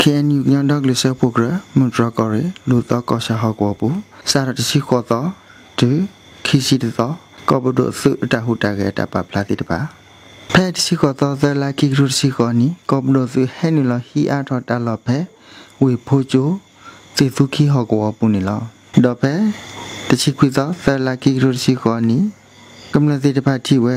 ခ့ၣ်အဲၣ်ယူၣ် ကညီဒီကလုာ်စၢဖှိၣ်ကရၢ မုၢ်တြီၢ်ကီၢ်ရ့ၣ် လူၢ်သီကီၢ်ဆၣ်ဟီၣ်ကဝီၤပူၤ စးထီၣ်တဆံဃိးသီ တုၤ ခံဆံတသီ ကီၢ်ပဒိၣ်သုးအတၢ်ဟူးတၢ်ဂဲၤအတၢ်ပာ်ဖျါသ့ၣ်တဖၣ် ဖဲတဆံဃိးသီ သၢလါ ခံကထိတဆံဃိးနံၣ် ကီၢ်ပဒိၣ်သုးဟဲနုာ်လီၤဟံးအါထီၣ်တၢ်လီၢ်ဖဲ ဝ့ၢ်ဖိကၠိ သ့ၣ်သူခံဟီၣ်ကဝီၤပူၤန့ၣ်လီၤ. ဒီးဖဲ တဆံခွံသီ သၢလါ ခံကထိတဆံဃိးနံၣ် ကမျၢၢ်သ့ၣ်တဖၣ်ထံၣ်ဝဲ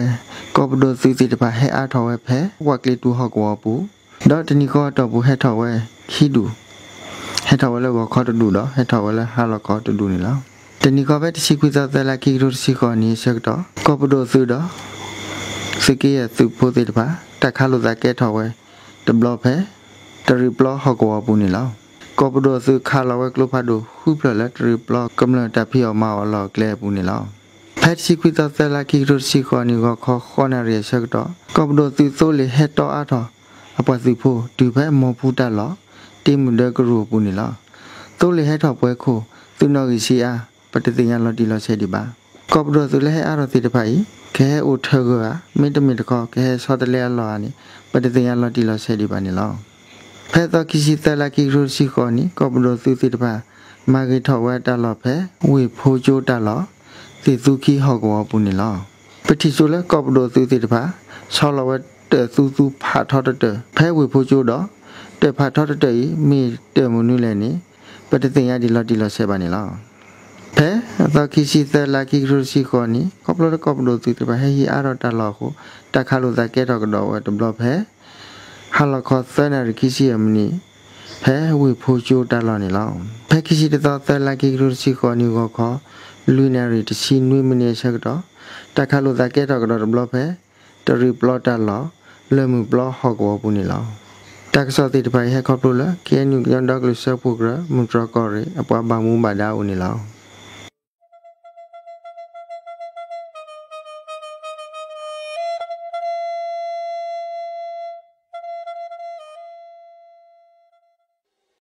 ကီၢ်ပဒိၣ်သုးသ့ၣ်တဖၣ်ဟဲအါထီၣ်ဝဲဖဲ ဝၣ်ကျ့တူၢ်ဟီၣ်ကဝီၤပူၤ ဒီးတနံၤဃီအတီၢ်ပူၤဟဲထီၣ်ဝဲခံဒူၣ်, ဟဲထီၣ်ဝဲလၢဂီၤခီတဒူၣ်ဒီး ဟဲထီၣ်ဝဲလၢဟါလီၤခီတဒူၣ်န့ၣ်လီၤ. တနံၤဃီဖဲတဆံခွံသီ သၢလါ ခံကထိတဆံဃိးနံၣ်အဆၢကတီၢ် ကီၢ်ပဒိၣ်သုးဒီး သုးက့ယဲၢ်သုးဖိသ့ၣ်တဖၣ် တၢ်ခးလိာ်သးကဲထီၣ်ဝဲ တဘျီဖဲ တရံးပျီဟီၣ်ကဝီၤပူၤန့ၣ်လီၤ. ကီၢ်ပဒိၣ်သုးခးလီၤဝဲကျိဖးဒိၣ်ဃုဖျၢၣ်လၢ တရံးပျီကမျၢၢ်တၢ်ဖံးအီၣ်မၤအီၣ်အလီၢ်အကျဲအပူၤန့ၣ်လီၤ. ဖဲတဆံခွံသီ သၢလါ ခံကထိတဆံဃိးနံၣ် ဂီၤခီဃိးနၣ်ရံၣ်အဆၢကတီၢ် ကီၢ်ပဒိၣ်သုးသိလ့ၣ်ဟဲတီအါထီၣ် အပှၤသုးဖိ တုၤဖဲမိၢ်ဖူတၢ်လီၢ် တ့မုၢ်ဒၢကရူၢ်အပူၤန့ၣ်လီၤ. သိလ့ၣ်ဟဲထီၣ်ပှဲၤခိၣ် သုးနီၣ်ဂံၢ်ဆံအါ ပတသ့ၣ်ညါလီၤတံၢ်လီၤဆဲးဒံးဘၣ်. ကီၢ်ပဒိၣ်သုးလၢဟဲအါထီၣ်သ့ၣ်တဖၣ်အံၤ ကဟဲအိၣ်ထၢၣ်ဂၢၢ်ဧါ မ့တမ့ၢ်တခီ ကဟဲဆီတလဲအလီၢ်ဧါန့ၣ် ပတသ့ၣ်ညါလီၤတံၢ်လီၤဆဲးဒံးဘၣ်န့ၣ်လီၤ. ဖဲသီခံဆံသၢလါ ခံကထိတဆံဃိးနံၣ် ကီၢ်ပဒိၣ်သုးသ့ၣ်တဖၣ် မၤဂ့ၤထီၣ်ဝဲတၢ်လီၢ်ဖဲ ဝ့ၢ်ဖိကၠိတၢ်လီၢ် သ့ၣ်သူခံဟီၣ်ကဝီၤပူၤန့ၣ်လီၤ. ပထံၣ်စိလၢကီၢ်ပဒိၣ်သုးသ့ၣ်တဖၣ် ဆီလီၤဝဲတၢၣ်သူသူဖးထီတတၢၣ် ဖဲဝ့ၢ်ဖိကၠိဒီး တၢၣ်ဖးထီတတၢၣ်အံၤ မ့ၢ်တၢၣ်မနုၤလဲၣ်န့ၣ် ပတသ့ၣ်ညါဒံးလီၤတံၢ်လီၤဆဲးဘၣ်န့ၣ်လီၤ. ဖဲအသီခံဆံသၢလါ ခံကထိတဆံဃိးနံၣ် ခီဖျိလၢကီၢ်ပဒိၣ်သုးသ့ၣ်တဖၣ်ဟဲဟံးအါထီၣ်တၢ်လီၢ်အဃိ တၢ်ခးလိာ်သးကဲထီၣ်ကဒီးဝဲတဘျီဖဲ ဟါလီၤခီသၢနၣ်ရံၣ်ခံဆံယဲၢ်မံးနံး ဖဲဝ့ၢ်ဖိကၠိတၢ်လီၢ်န့ၣ်လီၤ. ဖဲခံဆံတသီ သၢလါ ခံကထိတဆံဃိးနံၣ် ဂီၤခီ လွံၢ်နၣ်ရံၣ်တဆံနွံမံးနံးအဆၢကတီၢ် တၢ်ခးလိာ်သးကဲထီၣ်ကဒီးတဘျီဖဲ တရံးပျီတၢ်လီၢ် လၢၢ်မုၢ်ပျီဟီၣ်ကဝီၤပူၤန့ၣ်လီၤ. တၢ်ကစီၣ်သ့ၣ်တဖၣ်အံၤ ဟဲခီဖျိလၢ ခ့ၣ်အဲၣ်ယူၣ် ကညီဒီကလုာ်စၢဖှိၣ်ကရၢ မုၢ်တြီၢ်ကီၢ်ရ့ၣ် အပှၤဘၣ်မူဘၣ်ဒါအအိၣ်န့ၣ်လီၤ.